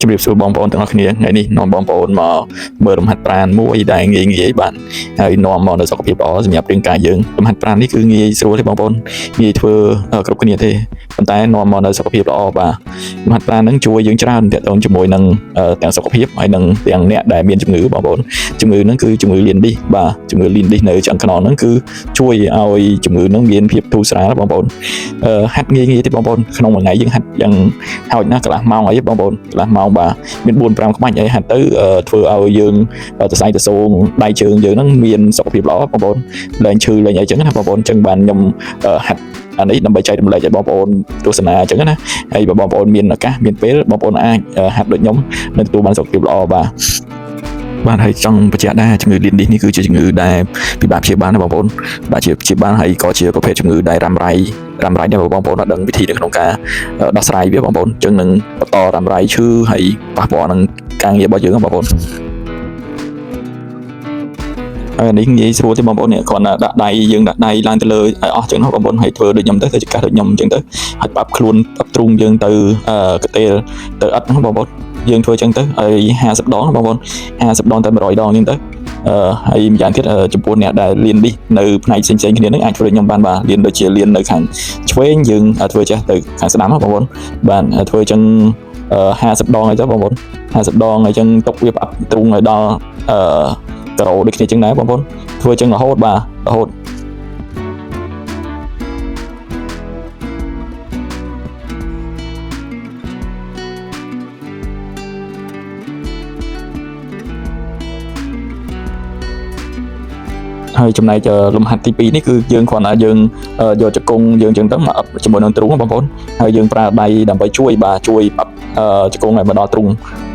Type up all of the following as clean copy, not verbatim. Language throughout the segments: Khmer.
ជំរាបសួរបងប្អូនទាំងអស់គ្នាថ្ងៃនេះនាំបងប្អូនមកមើលរំហាត់ប្រាណមួយដែលងាយងាយបាទហើយនាំមកនូវសុខភាពល្អសម្រាប់រាងកាយយើងរំហាត់ប្រាណនេះគឺងាយស្រួលទេបងប្អូនងាយធ្វើគ្រប់គ្នាទេប៉ុន្តែនាំមកនូវសុខភាពល្អបាទរំហាត់ប្រាណហ្នឹងជួយយើងច្រើនទាក់ទងជាមួយនឹងទាំងសុខភាពហើយនិងទាំងអ្នកដែលមានជំងឺបងប្អូនជំងឺហ្នឹងគឺជំងឺលៀនឌីសបាទជំងឺលៀនឌីសនៅឆ្អឹងខ្នងហ្នឹងគឺជួយឲ្យជំងឺហ្នឹងមានភាពធូរស្រាលបងប្អូនហាត់ងាយងាយទេបងប្អូនក្នុងមួយថ្ងៃយើងហាត់យ៉ាង ហោចណាស់កន្លះម៉ោងអីបងប្អូនកន្លះម៉ោងបាទមាន4 5ក្បាច់អីហាត់ទៅធ្វើឲ្យយើងសរសៃតសូងដៃជើងយើងហ្នឹងមានសុខភាពល្អបងប្អូនលែងឈឺលែងអីចឹងណាបងប្អូនចឹងបានខ្ញុំហាត់អានេះដើម្បីចែករំលែកឲ្យបងប្អូនទស្សនាអញ្ចឹងណាហើយបើបងប្អូនមានឱកាសមានពេលបងប្អូនអាចហាត់ដូចខ្ញុំនឹងទទួលបានសុខភាពល្អបាទបាទហើយចង់បញ្ជាក់ដែរជំងឺលៀននេះនេះគឺជាជំងឺដែលពិបាកព្យាបាលណាបងប្អូនបាទជាព្យាបាលហើយក៏ជាប្រភេទជំងឺដែលរ៉ាំរ៉ៃរ៉ាំរ៉ៃដែលបងប្អូនអត់ដឹងវិធីនៅក្នុងការ ដោះស្រាយវាបងប្អូនអញ្ចឹងនឹងបន្តរ៉ាំរ៉ៃឈឺហើយប៉ះពាល់នឹងការងាររបស់យើងបងប្អូនហើយអានេះងាយស្រួលទេបងប្អូននេះគ្រាន់តែដាក់ដៃយើងដាក់ដៃឡើងទៅលើឲ្យអស់ចឹងណាបងប្អូនហើយធ្វើដូចខ្ញុំទៅធ្វើចកាសដូចខ្ញុំអញ្ចឹងទៅហើយបាប់ខ្លួនបាប់ទ្រូងយើងទៅកតេលទៅអត់ហ្នឹងបងប្អូនយើងធ្វើចឹងទៅហើយ50ដងបងប្អូន50ដងទៅ100ដងអញ្ចឹងទៅអឺហើយម្យ៉ាងទៀតចំពោះអ្នកដែលលៀននេះនៅផ្នែកផ្សេងៗគ្នាហ្នឹងអាចធ្វើដូចខ្ញុំបានបាទលៀនដូចជាលៀននៅខាងឆ្វេងយើងធ្វើចេះទៅខាងស្ដាំណាបងប្អូន បាទធ្វើអញ្ចឹង50ដងអីទៅបងប្អូន50ដងអីចឹងទុកវាផ្អាប់ទ្រូងឲ្យដល់អឺការ៉ូដូចគ្នាចឹងដែរបងប្អូនធ្វើអញ្ចឹងរហូតបាទរហូតហើយចំណែកលំហាត់ទី2នេះគឺយើងគ្រាន់តែយើងយកជង្គង់យើងចឹងទៅមកអឹបជាមួយនឹងទ្រូងបងប្អូនហើយយើងប្រើដៃដើម្បីជួយបាទជួយអឹបជង្គង់ឲ្យមកដល់ទ្រូង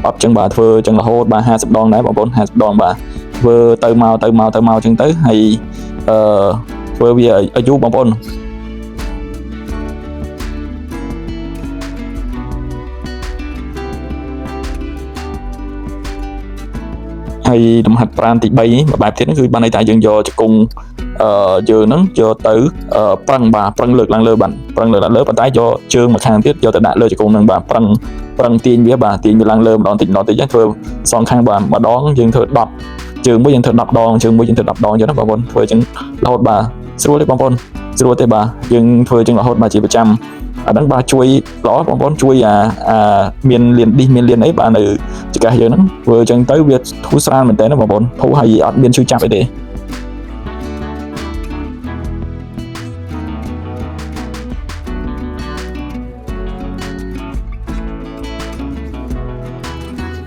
អឹបចឹងបាទធ្វើចឹងរហូតបាទ50ដងដែរបងប្អូន50ដងបាទធ្វើទៅមកទៅមកទៅមកចឹងទៅហើយអឺធ្វើវាឲ្យយូរបងប្អូនហើយលំហាត់ប្រាណទី3នេះមួយបែបទៀតហ្នឹងគឺបានន័យថាយើងយកជង្គង់យើងហ្នឹងយកទៅប្រឹងបាទប្រឹងលើកឡើងលើបាទប្រឹងលើកឡើងលើប៉ុន្តែយកជើងមួយខាងទៀតយកទៅដាក់លើជង្គង់ហ្នឹងបាទប្រឹងប្រឹងទាញវាបាទទាញវាឡើងលើម្ដងតិចម្ដងតិចហ្នឹងធ្វើសងខាងបាទម្ដងយើងធ្វើ10ជើងមួយយើងធ្វើ10ដងជើងមួយយើងធ្វើ10ដងអញ្ចឹងណាបងប្អូនធ្វើអញ្ចឹងរហូតបាទស្រួលទេបងប្អូនស្រួលទេបាទយើងធ្វើអញ្ចឹងរហូតបាទជាប្រចាំអាហ្នឹងបាទជួយល្អបងប្អូនជួយអាអាមានលៀនឌីសមានលៀនអីបាទនៅចង្កេះយើងហ្នឹងធ្វើអញ្ចឹងទៅវាធូរស្រាលមែនតើណាបងប្អូនធូរហើយអត់មានឈឺចាប់អីទេ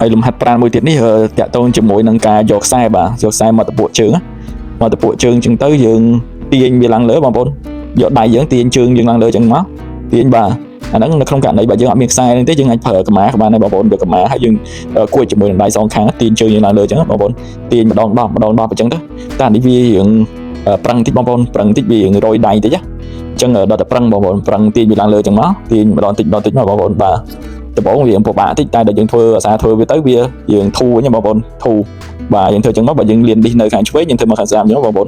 ហើយលំហាត់ប្រាណមួយទៀតនេះតាក់ទងជាមួយនឹងការយកខ្សែបាទយកខ្សែមកតពួកជើងណាមកតពួកជើងអញ្ចឹងទៅយើងទាញវាឡើងលើបងប្អូនយកដៃយើងទាញជើងយើងឡើងលើអញ្ចឹងមកទាញបាទអាហ្នឹងនៅក្នុងករណីបើយើងអត់មានខ្សែហ្នឹងទេយើងអាចប្រើកម្មាក៏បានដែរបងប្អូនយកកម្មាហើយយើងគួចជាមួយនឹងដៃសងខាងទាញជើងយើងឡើងលើអញ្ចឹងបងប្អូនទាញម្ដង10ម្ដង10អញ្ចឹងទៅតែអានេះវារៀងប្រឹងតិចបងប្អូនប្រឹងតិចវារៀងរយដៃតិចណាអញ្ចឹងដល់តែប្រឹងបងប្អូនប្រឹងទាញវាឡើងលើអញ្ចឹងមកទាញម្ដងតិចម្ដងតិចមកបងប្អូនបាទ ដំបូងវាពិបាកតិចតែដល់យើងធ្វើអាសាធ្វើវាទៅវាយើងធូរវិញបងប្អូនធូរបាទយើងធ្វើចឹងមកបើយើងលៀនឌីសនៅខាងឆ្វេងយើងធ្វើមកខាងស្ដាំចឹងបងប្អូន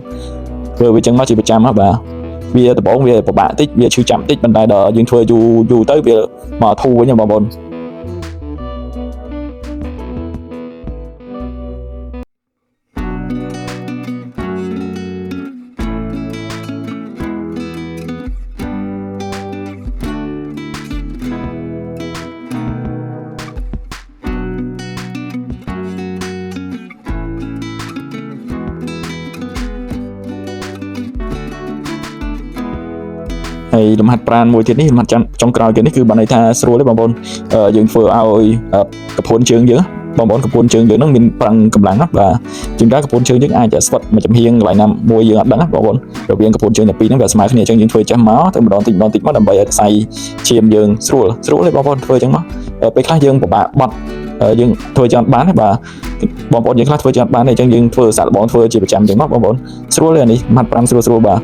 ធ្វើវាចឹងមកជាប្រចាំហ៎បាទវាដំបូងវាពិបាកតិចវាឈឺចាំតិចប៉ុន្តែដល់យើងធ្វើយូរយូរទៅវាមកធូរវិញបងប្អូនហើយលំហាត់ប្រាណមួយទៀតនេះលំហាត់ចុងក្រោយទៀតនេះគឺបានន័យថាស្រួលទេបងប្អូនយើងធ្វើឲ្យកពូនជើងយើងបងប្អូនកពូនជើងយើងហ្នឹងមានប្រឹងកម្លាំងណាបាទជាងការកពូនជើងយើងអាចស្វិតមួយចំហៀងកន្លែងណាមួយយើងអត់ដឹងណាបងប្អូនរវាងកពូនជើងទាំងពីរហ្នឹងវាស្មើគ្នាអញ្ចឹងយើងធ្វើចេះមកទៅម្ដងតិចម្ដងតិចមកដើម្បីឲ្យខ្សែឈាមយើងស្រួលស្រួលទេបងប្អូនធ្វើអញ្ចឹងមកពេលខ្លះយើងពិបាកបត់យើងធ្វើចឹងអត់បានទេបាទបងប្អូនយើងខ្លះធ្វើចឹងអត់បានទេអញ្ចឹងយើងធ្វើសាកល្បងធ្វើជាប្រចាំអញ្ចឹងមកបងប្អូនស្រួលទេអានេះម៉ាត់5ស្រួលស្រួលបាទ